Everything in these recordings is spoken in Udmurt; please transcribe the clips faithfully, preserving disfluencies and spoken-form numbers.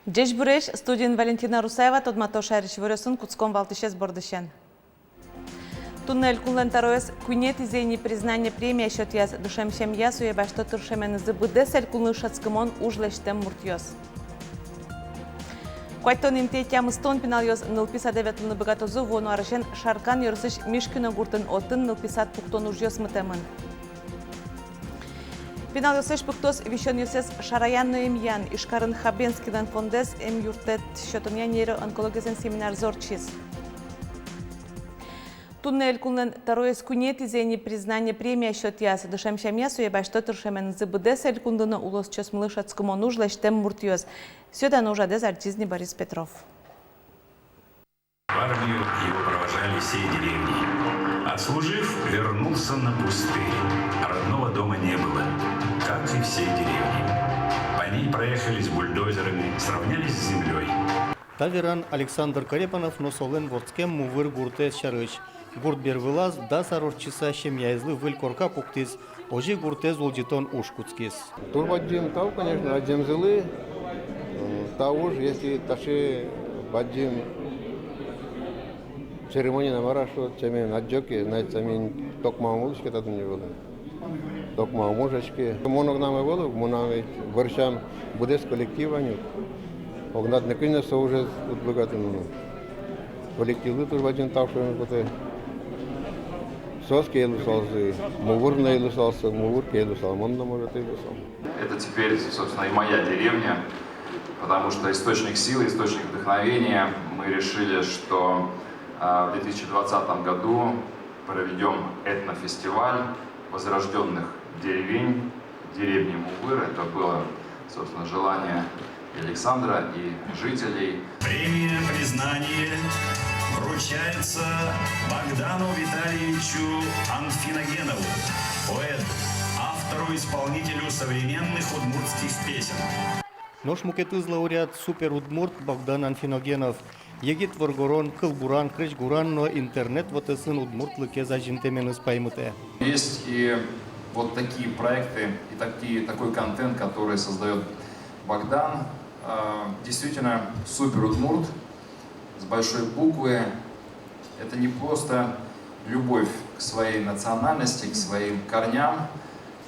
Ӟечбуресь! Студиын Валентина Русаева. Тодмато шаерысь иворъёсын. Кутском валтӥсез бордысен. Туннэ элькунлэн тӧроез куинетӥзэ ини «Признание» премия сётъяз. Дышем сямъя сое басьто тыршеменызы быдэс элькунлы шӧдскымон уж лэсьтэм муртъёс. Куатьтон интые тямыстон пиналъёс нылпи садэ ветлыны быгатозы. Вуоно арысен Шаркан ёросысь Мишкино гуртын отын нылпи сад пуктон ужъёс мытэмын. Пиналъёслэсь пыктос висёнъёссэс шараян но эмъян. Ижкарын Хабенскийлэн фондаз эмъюрттэт сётонъя нейроонкологизэн семинарзы ортчиз. Туннэ элькунлэн тӧроез куинетӥзэ ини «Признание» премия сётъяз. Дышем сямъя сое басьто тыршеменызы быдэс элькунлы но улосчиосмылы шӧдскымон уж лэсьтэм муртъёс. Сӥё-дано ужрадэз адӟиз ни Борис Петров. В армию его провожали всей деревней. Отслужив, вернулся на пустырь. Родного дома не было, как и всей деревни. По ней проехались бульдозерами, сравнялись с землёй. Та веран Александр Корепанов но солэн вордскем Мувыр гуртэз сярысь. Гурт бервылаз дас ар ортчыса семьяезлы выль корка пуктӥз. Озьы гуртэз улӟытон уж кутскиз. Туж бадӟым тау, конечно, адӟемзылы. М, та уж, если таӵе бадӟым церемония но мар-а шуод, сямен адӟо ке, значит, сямен токма ум улӥське та дунне вылын. Токма ум ужаське. Мон огнам ӧвӧл ук, мынам ведь вырсям быдэс коллектив вань ук. Огнад нокин но со ужез уд быгаты мыны. Коллективлы туж бадӟым тау шуэме потэ. Соос ке ӧй луысалзы, Мувыр но ӧй луысалзы, Мувыр ке ӧй луысал, мон но, может, ӧй луысал. Это теперь, собственно, и моя деревня, потому что источник силы, источник вдохновения. Мы решили, что, а, в две тысячи двадцатом году проведём этнофестиваль возрождённых деревень, деревни Мувыр. Это было, собственно, желание и Александра, и жителей. Премия «Признание» вручается Богдану Витальевичу Анфиногенову, поэту, автору-исполнителю современных удмуртских песен. Нош мукетыз лауреат — суперудмурт Богдан Анфиногенов. Егит воргорон, кылбуран, крезьгуран но интернет вотэсын удмуртлыкез азинтэменыз паймытэ. Есть и вот такие проекты, и такие, такой контент, который создаёт Богдан. А, действительно, суперудмурт с большой буквы. Это не просто любовь к своей национальности, к своим корням.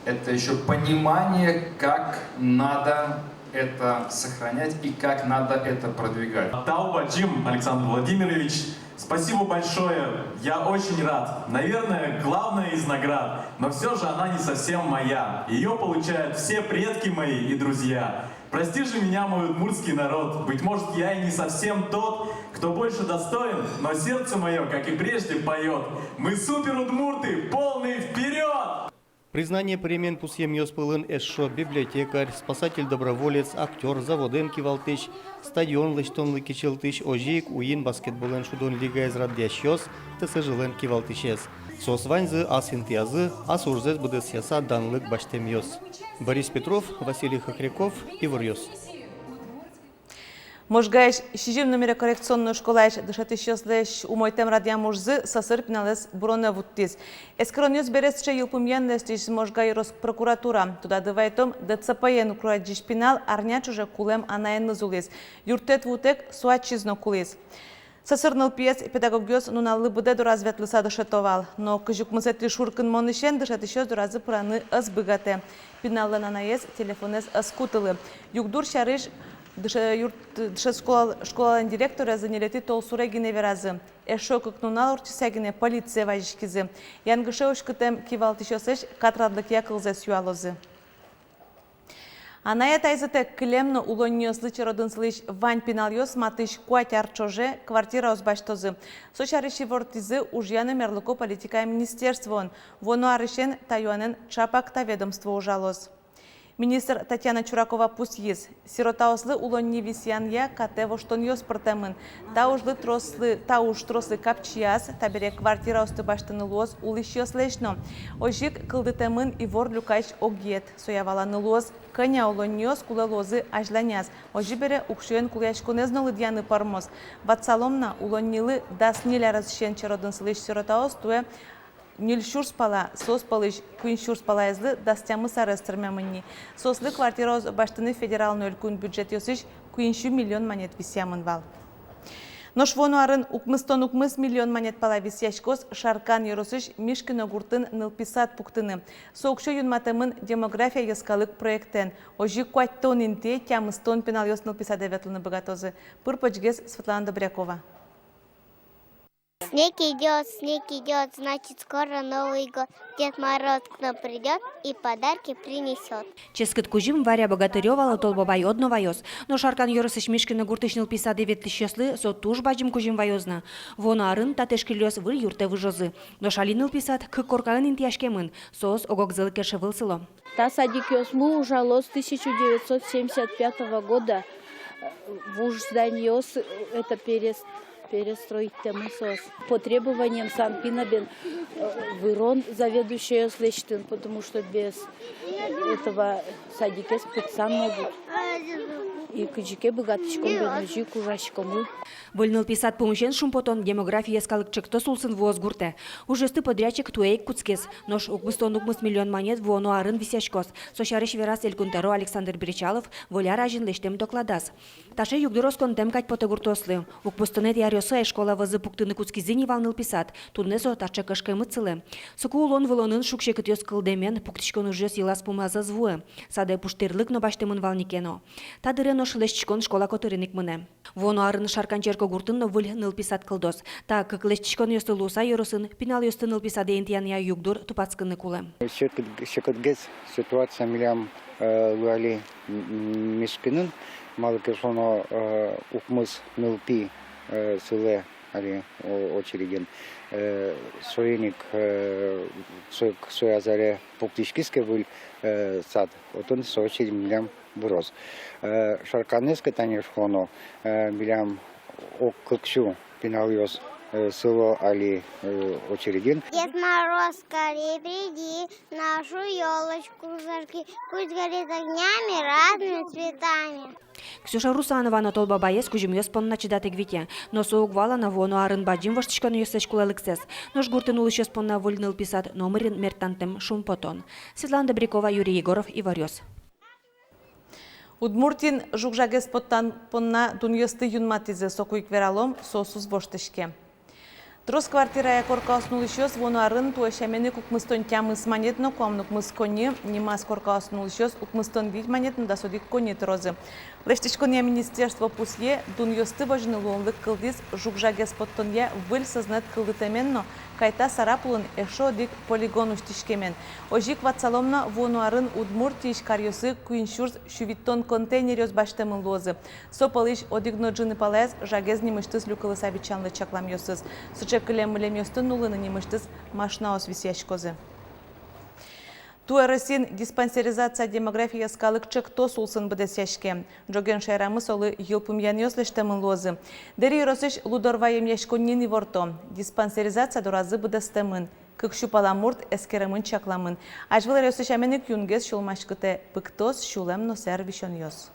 Это ещё понимание, как надо это сохранять и как надо это продвигать. Тау бадӟым, Александр Владимирович, спасибо большое. Я очень рад. Наверное, главная из наград, но всё же она не совсем моя. Её получают все предки мои и друзья. Прости же меня, мой удмуртский народ. Быть может, я и не совсем тот, кто больше достоин, но сердце моё, как и прежде, поёт. Мы суперудмурты, полный вперёд! «Признание» премиен пусъемъёс пӧлын эшшо библиотекарь, спасатель-доброволец, актёр, заводэн кивалтӥсь, стадион лэсьтонлы кичӧлтӥсь, озьы ик уин баскетболэн шудон лигаез радъясьёс, Т С Ж-лэн кивалтӥсез. Соос ваньзы ас интыязы, ас ужзэс быдэсъяса, данлык басьтэмъёс. Борис Петров, Василий Хохряков, «Иворъёс». Можгаысь сизьым номеро коррекционной школаысь дышетӥсьёслэсь умойтэм радъям ужзы сӧсыр пиналэз быронэ вуттӥз. Эскеронъёс бере сыӵе йылпумъян лэсьтӥз Можга ёрос прокуратура. Тодады вайытом, Д Ц П-ен укыр адӟись пинал арня ӵоже кулэм анаеныз улӥз. Юрттэт вутэк со ачиз но кулӥз. Сӧсыр нылпиез педагогъёс нуналлы быдэ дораз ветлыса дышето вал. Но кызь укмысэтӥ шуркынмонысен дышетӥсьёс доразы пыраны ӧз быгатэ. Пиналлэн анаез телефонэз ӧз кутылы. Югдур сярысь дыше-, юрт-, дыше-, школа-, школалэн директорезлы ньылетӥ толсуре гинэ веразы. Эшшо кык нунал ортчыса гинэ полицие вазиськизы. Янгыше уськытэм кивалтӥсьёслэсь катрадлыкъя кылзэс юалозы. Анае-атаезэтэк кылем но улонниослы черодын сылӥсь вань пиналъёс матысь куать ар ӵоже квартираос басьтозы. Со сярысь ивортӥзы ужъя но мерлыко политикая министерствоын. Вуоно арысен та юанэн ӵапак та ведомство ужалоз. Министр Татьяна Чуракова пусйиз: сиротаослы улонни висъянъя катэ воштонъёс пыртэмын. Та ужлы трослы, та уж трослы капчияз, табере квартираосты басьтыны луоз улӥсьёслэсь но. Озьы ик кылдытэмын ивор люкась огъет. Соя валаны луоз, кӧня улонниос кулэ луозы азьланяз. Озьы бере, уксёен кулэяськонэз но лыдъяны пӧрмоз. Ватсалом на, улоннилы дас ньыль аресысен черодын сылӥсь сиротаос туэ ньыль сюрс пала, соос пӧлысь куинь сюрс палаезлы дас тямыс арес тырмемын ни. Соослы квартираос басьтыны федерал но элькун бюджетъёсысь куинь сю миллион манет висъямын вал. Нош вуоно арын укмыстон укмыс миллион манет пала висъяськоз Шаркан ёросысь Мишкино гуртын нылпи сад пуктыны. Со уксё юнматэмын «Демография» йӧскалык проектэн. Озьы куатьтон интые тямыстон пиналъёс нылпи садэ ветлыны быгатозы. Пыр-почгес Светлана Добрякова. Снег идёт, снег идёт, значит, скоро Новый год. Дед Мороз к нам придёт и подарки принесёт. Ческыт кузьым Варя Богатырёвалы Тол Бабай одно ваёз. Но Шаркан ёросысь Мишкино гуртысь нылпи садэ ветлӥсьёслы со туж бадӟым кузьым ваёз на. Вуоно арын та тышкыльёс выль юртэ выжозы. Нош али нылпи сад кык коркаын интыяськемын. Соос ог-огзылы кельше ӧвӧл сыло. Та садикъёсмы ужалоз тысяча девятьсот семьдесят пятого года, э, вуж зданиос, э, это перес-, перестроить тэмын соос. По требованиям СанПиНа бен, э, вырон заведующойёс лэсьтыны, потому что без, э, этого садикез пытсаны могут. И кызьы ке быгатӥськом бен, озьы ик ужаськомы. Выль нылпи сад пумысен шумпотон «Демография» йӧскалык ӵектос улсын вуоз гуртэ. Ужъёсты подрядчик туэ ик кутскиз. Нош укмыстон укмыс миллион манет вуоно арын висъяськоз. Со сярысь вераз Элькун тӧро Александр Бречалов Выль ар азьын лэсьтэм докладаз. Таӵе югдур осконтэм кадь потэ гуртъёслы. Укмыстонэтӥ аръёсы ай школа вӧзы пуктыны кутскизы ни вал нылпи сад. Туннэ со таӵе кышкемыт сылэ. Соку улон-вылонын шуг-секытъёс кылдэмен, пуктӥськон ужъёс йылаз-пумаз ӧз вуэ. Садэ пуштырлык но басьтэмын вал ни ке но. Та дыре нош лэсьтӥськон школа котырын ик мынэ. Вуоно арын Шаркан черкогуртын но выль нылпи сад кылдоз. Та кык лэсьтӥськонъёслы луыса ёросын пиналъёсты нылпи садэ интыянъя югдур тупатскыны кулэ. Секыт-, секытгес ситуация милям, э, луэ али, м, м, Мишкинын, малы ке шуоно, э, укмыс нылпи, э, сылэ али о-, очередьын. Э, соин ик, э, со-, сое азьларе пуктӥськиз ке выль, э, сад, отын со очередь милям быроз. Э, Шарканэз ке тани шуоно, э, милям ог кык сю пиналъёс, э, сыло али, э, очередьын. Дед Мороз, скорей приди, нашу ёлочку зажги, пусть горит огнями разными цветами. Ксюша Русанова но Тол Бабаез кузьымъёс понна чидатык вите. Но со уг вала на вуоно арын бадӟым воштӥськонъёслэсь кулэлыксэс. Нош гуртын улӥсьёс понна выль нылпи сад номырин мертантэм шумпотон. Светлана Добрякова, Юрий Егоров, «Иворъёс». Удмуртиын жуг-жагез поттон понна дунъёсты юнматӥзы, соку ик вералом, соос уз воштӥське. Трос квартирая коркаосын улӥсьёс вуоно арын туэ сямен ик укмыстон тямыс манет но куамын укмыс коньы, нимаз коркаосын улӥсьёс укмыстон вить манет но дас одӥг коньы тырозы. Лэсьтӥськонъя министерство пусъе, дунъёсты возьыны луонлык кылдӥз жуг-жагез поттонъя выль сӧзнэт кылдытэмен но, кайта Сарапулын эшшо одӥг полигон усьтӥськемен. Озьы ик ватсалом на, вуоно арын Удмуртиысь каръёсы куинь сюрс сю витьтон контейнеръёс басьтэмын луозы. Со пӧлысь одӥг но ӝыны палаез жагез нимысьтыз люкылыса бичанлы чакламъёсыз. Сыӵе кылем-мылемъёсты нуллыны нимысьтыз машинаос висъяськозы. Туэ Россиын диспансеризация «Демография» йӧскалык ӵектос улсын быдэсъяське. Ӝоген шаерамы солы йылпумъянъёс лэсьтэмын луозы. Дэри ёросысь Лудорвай эмъяськонниын иворто: диспансеризация доразы быдэстэмын. Кык сю пала мурт эскеремын-чакламын. Азьвыл аръёсы сямен ик юнгес сюлмаськытэ, пыктос сюлэм но сэр висёнъёс.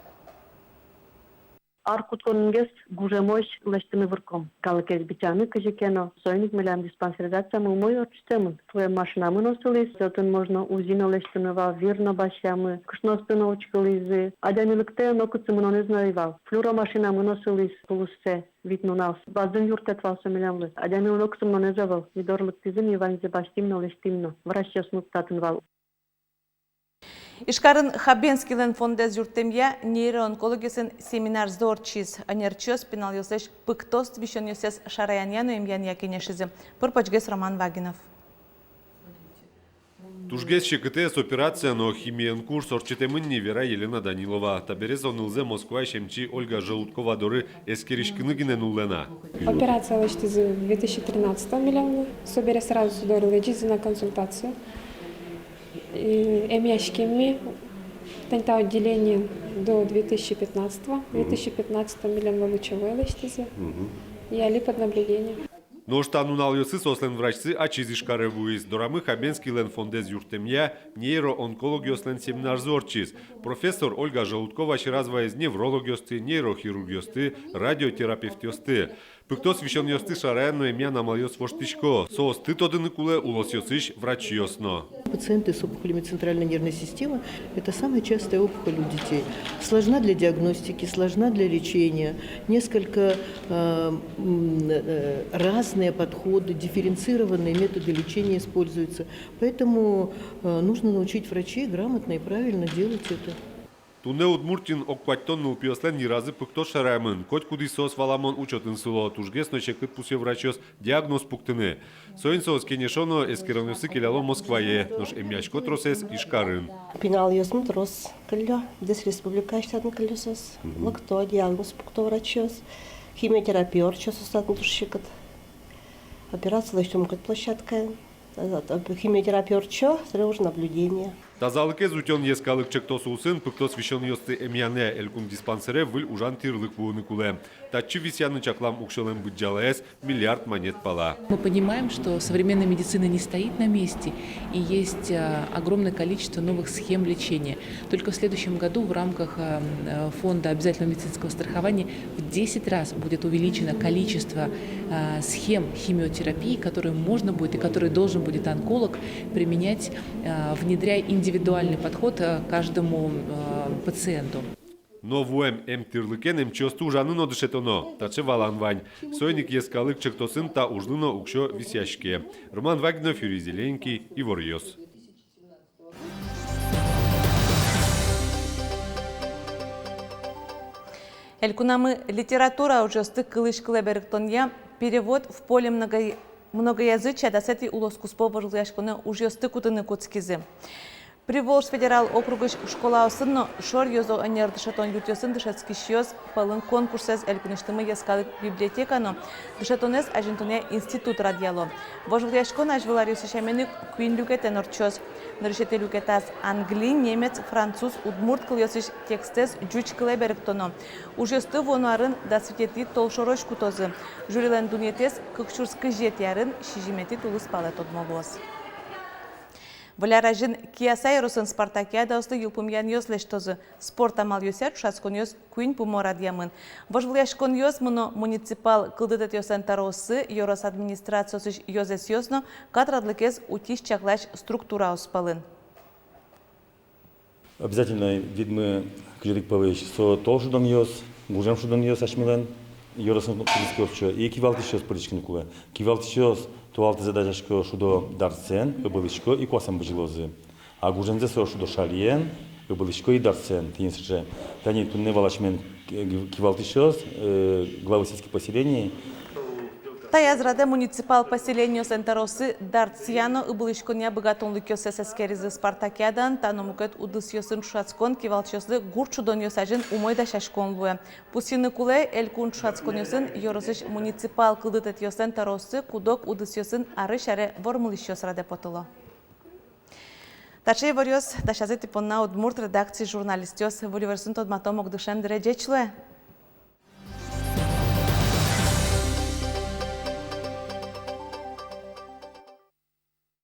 Ар кутсконгес гужемозь лэсьтыны вырком. Калыкез бичаны кызьы ке но, соин ик милям диспансеризациямы умой ортчытэмын. Туэ машинамы но сылӥз, отын можно УЗИ но лэсьтыны вал, вир но басьямы, кышноосты но учкылӥзы. Адями лыктэ, нокытсы мынонэз но ӧй вал. Флюромашинамы но сылӥз тулыссэ вить нунал. Бадӟым юрттэт вал со милемлы. Адямилы нокытсы мынонэз ӧвӧл. Ми доры лыктӥзы, ми ваньзэ басьтӥм но, лэсьтӥм но. Врачъёс но татын вал. Ижкарын Хабенскийлэн фондэз юрттэмъя нейроонкологъёслэн семинарзы ортчиз. Ӧнерчиос пиналъёслэсь пыктос висёнъёссэс шараянъя но эмъянъя кенешизы. Пыр-почгес Роман Вагинов. Тужгес секытэз операция но химиен курс ортчытэмын ни, вера Елена Данилова. Табере со нылзэ Москваысь эмчи Ольга Желудкова доры эскериськыны гинэ нуллэ на. Операция лэсьтӥзы в две тысячи тринадцатом милемлы. Собере сразу со доры лэзизы на консультацию. И эмъяським ми, Тани та отделение до две тысячи пятнадцатого. Мгм. Две тысячи пятнадцатого милемлы лучевой лэсьтӥзы. Мгм. И али под наблюдением. Нош та нуналъёсы соослэн врачсы ачиз Ижкаре вуиз. Дорамы Хабенскийлэн фондэз юрттэмъя нейроонкологъёслэн семинарзы ортчиз. Профессор Ольга Желудкова сьӧраз вайиз неврологъёсты, нейрохирургъёсты, радиотерапевтъёсты. Пыктос висёнъёсты шараян но эмъян амалъёс воштӥсько. Соосты тодыны кулэ улосъёсысь врачъёс но. Пациенты с опухолями центральной нервной системы — это самая частая опухоль у детей. Сложна для диагностики, сложна для лечения. Несколько, э, м, э, разные подходы, дифференцированные методы лечения используются. Поэтому, э, нужно научить врачей грамотно и правильно делать это. Туннэ Удмуртиын ог куатьтон нылпиослэн йыразы пыктос шараямын. Котькудӥз соос, валамон, учётын сыло. Тужгес но секыт пусъё врачъёс диагноз пуктыны. Соин соос кенешо но эскеронъёсы келяло Москвае, нош эмъясько тросэз Ижкарын. Пиналъёсмы трос кыллё, быдэс республикаысь татын кыллё соос. Мгм. Лыкто, диагноз пукто врачъёс. Химиотерапия ортчо соос татын туж секыт. Операция лэсьто мукет площадкаын. Химиотерапия ортчо, собере уже наблюдение. Тазалыкез утён йӧскалык чектос улсын пыктос висёнъёсты эмъянэ элькун диспансере выль ужан тӥрлык вуыны кулэ. Татчы висъяны чаклам уксёлэн быдӟалаез миллиард манет пала. Мы понимаем, что современная медицина не стоит на месте, и есть, э, огромное количество новых схем лечения. Только в следующем году в рамках, э, э, фонда обязательного медицинского страхования в десять раз будет увеличено количество, э, схем химиотерапии, которые можно будет и которые должен будет онколог применять, э, внедряя индивидуальный подход, э, к каждому, э, пациенту. Но вуэм эмтӥрлыкен эмчиосты ужаны но дышетоно, таӵе валан вань. Соин ик йӧскалык чектосын та ужлы но уксё висъяське. Роман Вагинов, Юрий Зеленький, «Иворъёс». Элькунамы литература ужъёсты кылысь кылэ берыктонъя «Перевод в поле много-, многоязычия» дасэтӥ улоскуспо вожвылъяськонэ ужъёсты кутыны кутскизы. Приволжск федерал округысь школаосын но шор ёзо ӧнер дышетон юртъёсын дышетскисьёс пӧлын конкурсэз элькунысьтымы йӧскалык библиотека но дышетонэз азинтонъя институт радъяло. Вожвылъяськон азьвыл аръёсы сямен ик куинь люкетэн ортчоз. Нырысетӥ люкетаз англи, немец, француз, удмурт кылъёсысь текстэз ӟуч кылэ берыктоно. Ужъёсты вуоно арын дас витетӥ толшорозь кутозы. Жюрилэн дунъетэз кык сюрс кызетӥ арын сизьыметӥ тулыспалэ тодмо луоз. Выль ар азьын Кияса ёросын спартакиадаослы йылпумъянъёс лэсьтозы. Спорт амалъёсъя ӵошатсконъёс куинь пумо радъямын. Вожвылъяськонъёс мыно муниципал кылдытэтъёслэн тӧрооссы, ёрос администрациосысь ёзэсъёс но катрадлыкез утись-чаклась структураос пӧлын. Обязательно видмы кызетӥ пӧлысь со тол шудонъёс, гужем шудонъёс асьмелэн ёросын кылӥське, ортчо, и кивалтӥсьёс пыриськыны кулэ. Кивалтӥсьёс толалтэ дасясько шудо дартсэн, ыбылӥсько и куасэн бызьылозы. А гужемзэ со шудо шальен, ыбылӥсько и дартсэн. Тӥни сыӵе. Тани туннэ вал асьмелэн ки-, кивалтӥсьёс, э, главы сельских поселений. Таяз радэ муниципал поселениослэн тӧрооссы дартсъя но ыбылӥськонъя быгатонлыкъёссэс эскеризы. Спартакиадаын та но мукет удысъёсын ӵошатскон кивалтӥсьёслы гурт шудонъёс азьын умой дасяськон луэ. Пусйыны кулэ, элькун ӵошатсконъёсын ёросысь муниципал кылдытэтъёслэн тӧрооссы куд-ог удысъёсын арысь аре вормылӥсьёс радэ потыло. Таӵе иворъёс дасязы тӥ понна удмурт редакциысь журналистъёс. Выль иворъёсын тодматом ук дышем дыре. Ӟеч луэ!